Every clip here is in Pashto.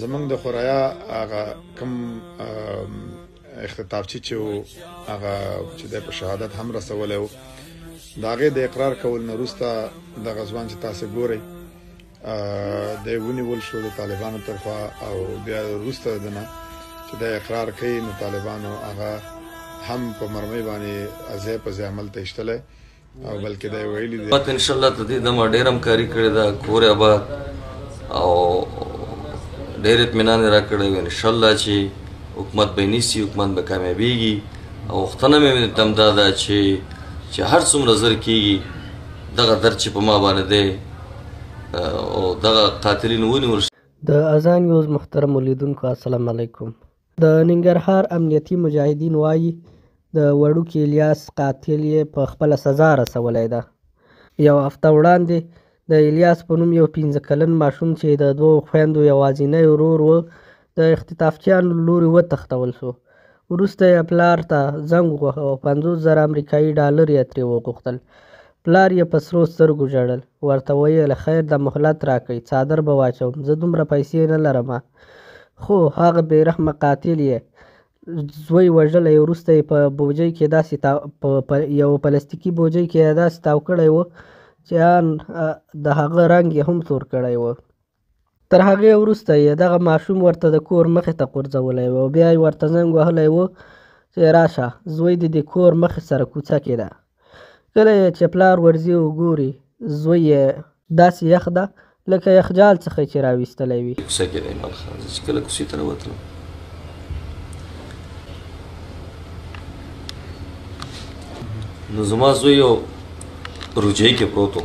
زمونږ د خوریا هغه کوم اختطافچي چې وو، هغه چې دی په شهادت هم رسولی و، د هغې د اقرار کولو نه وروسته دغه ځوان چې تاسې ګورئ دی ونیول شو د طالبانو تر خوا، او بیا وروسته د ده نه چې دی اقرار کوي نو طالبانو هغه هم په مرمۍ باندې ځای په ځای عمل ته ایشتلی او بلکې دا یې ویلي دي. حکومت انشاءالله تر دې دمه ډېره همکاري کړې ده، کور یې آباد او ډېر اطمینان یې راکړی او انشاءالله چې حکومت به یې نیسي، حکومت به کامیابېږي. او غوښتنه مې هم دا ده چې هر څومره زر کېږي دغه درد چې په ما باندې دی او دغه قاتلین ونیول شي. د اذان نیوز محترمو لیدونکو السلام علیکم. د ننګرهار امنیتي مجاهدین وايي د وړوکي الیاس قاتل یې په خپله سزا رسولی ده. یوه هفته وړاندې د الیاس په نوم یو 5 کلن ماشوم چې د دوو خویندو یوازینی ورور و د اختطافچیانو له لوري وتښتول شو. وروسته یې پلار ته زنګ وواهه او 50,000 امریکایي ډالر یې ترې وغوښتل. پلار یې په سرو سترګو ژړل، ورته ویل خیر ده مهلت راکړئ، څادر به واچوم، زه دومره پیسې نه لرم. خو هغه بې رحمه قاتل یې زوی وژلی، وروسته یې په بوجۍ کې داسې په یوه پلاستیکي بوجۍ کې یې داسې تاو کړی و چې ان د هغه رنګ یې هم تور کړی و. تر هغې وروسته یې دغه ماشوم ورته د کور مخې ته غورځولی و او بیا یې ورته زنګ وهلی و چې راشه زوی دې د کور مخې سره کوڅه کې ده. کله یې چې پلار ورځي او ګوري زوی یې داسې یخ ده لکه یخجال څخه چې راویستلی وي. کوڅه کې دی ایمل خان، زه چې کله کوڅې ته راوتلم نو زما زوی یو روجۍ کې پروت و،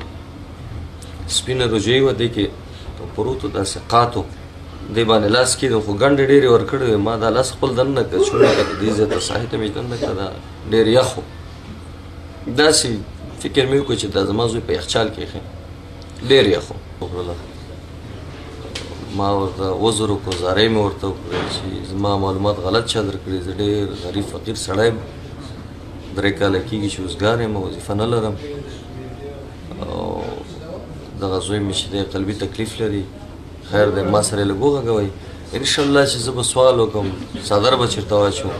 سپینه روجۍ وه، دې کې پروت و، داسې قات و، دې باندې لاس کېدم، خو ګنډې ډېرې ورکړې وې. ما دا لاس خپل دننه کړ، چونه کړه، دې ځای ته ساحې ته مې دننه کړه، دا ډېر یخ و. داسې فکر مې وکړ چې دا زما زوی په یخچال کې ایښی، ډېر یخ و. وکړله، ما ورته عذر وکړو، زارۍ مې ورته وکړې چې زما معلومات غلط چا درکړي، زه ډېر غریب فقیر سړی یم، 3 کاله کېږي چې وزګار یم، وظیفه نه لرم، او دغه زوی مې چې دی قلبي تکلیف لري، خیر دی ما سره یې لږ وغږوئ، انشاءالله چې زه به سوال وکړم، څادر به چېرته واچوم،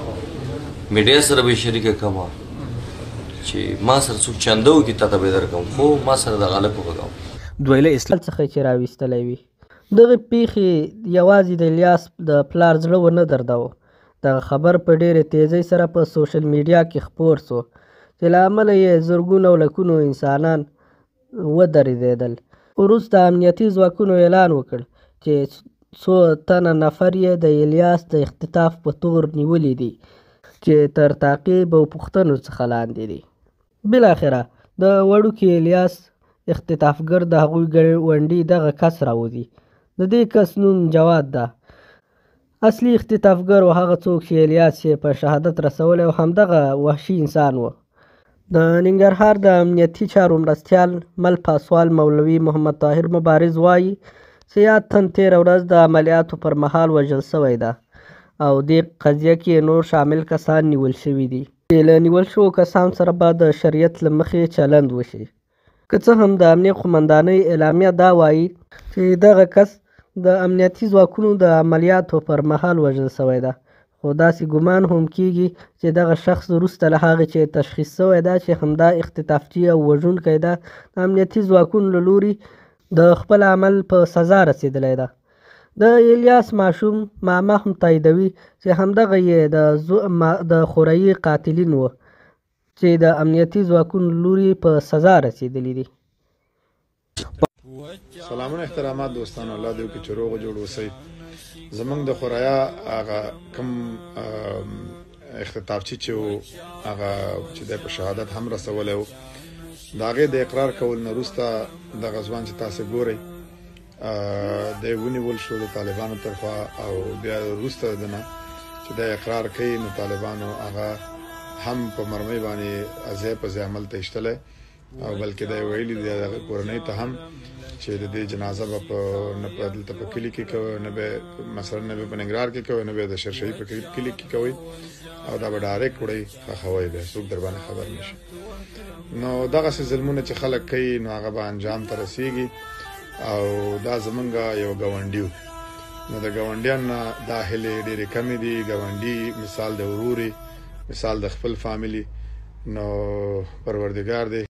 میډیا سره به یې شریکه کړم چې ما سره څوک چنده وکړي تا ته به یې درکړم، خو ما سره دغه هلک وغږوم. دویله اسلام څخه چې راویستلی وي. دغې پیښې یوازې د الیاس د پلار زړه ونه درداوه، دغه خبر په ډېرې تیزۍ سره په سوشل میډیا کې خپور سو چې له امله یې زرګونو او لکونو انسانان ودرېدل. وروسته امنیتي ځواکونو اعلان وکړ چې څو تنه نفر یې د الیاس د اختطاف په تور نیولي دي چې تر تعقیب او پوښتنو څخه لاندې دي. بالاخره د وړوکي الیاس اختطافګر د هغوی ګاونډي دغه کس راوځي. د دې کس نوم جواد ده. اصلي اختطافګر و هغه څوک چې الیاس یې په شهادت رسولی او همدغه وحشي انسان و. د ننګرهار د امنیتي چارو مرستیال مل پاسوال مولوي محمد طاهر مبارز وایي چې یاد تن تېره ورځ د عملیاتو پر مهال وژل شوی ده او دې قضیه کې نور شامل کسان نیول شوي دي چې له نیول شوو کسانو سره به د شریعت له مخې چلند وشي. که څه هم د امنیې قومندانۍ اعلامیه دا وایي چې دغه کس د امنیتي ځواکونو د عملیاتو پر مهال وژل شوی ده، خو داسې ګمان هم کیږي چې دغه شخص وروسته له هغې چې تشخیص شوی ده چې همدا اختطافچي او وژونکی ده د امنیتي ځواکونو له لوري د خپل عمل په سزا رسېدلی ده. د الیاس ماشوم ماما هم تاییدوي چې همدغه یې د خوريي قاتلین و چې د امنیتي ځواکونو له لوري په سزا رسېدلي دي. سلامونه احترامات دوستانو، الله دې وکړي چې روغ جوړ اوسئ. زمونږ د خوریا هغه کوم اختطافچي چې و، هغه چې دی په شهادت هم رسولی و، د هغې د اقرار کولو نه وروسته دغه ځوان چې تاسې ګورئ دی ونیول شو د طالبانو تر خوا، او بیا وروسته د ده نه چې دی اقرار کوي نو طالبانو هغه هم په مرمۍ باندې ځای په ځای عمل ته ایشتلی، او بلکې دا یې ویلي دي دغه کورنۍ ته هم چې د دې جنازه به په نه په دلته په کلي کې کوي، نه به مثلا نه به په ننګرهار کې کوي، نه به د شرشهي په کلي کې کوي، او دا به ډایرکټ وړئ ښخوئ به، څوک در باندې خبر نه شي. نو دغسې ظلمونه چې خلک کوي نو هغه به انجام ته رسېږي. او دا زمونږ یو ګاونډي و، نو د ګاونډیانو نه دا هیلې ډېرې کمې دي. ګاونډي مثال د وروري، مثال د خپل فامیلي. نو پروردګار دې.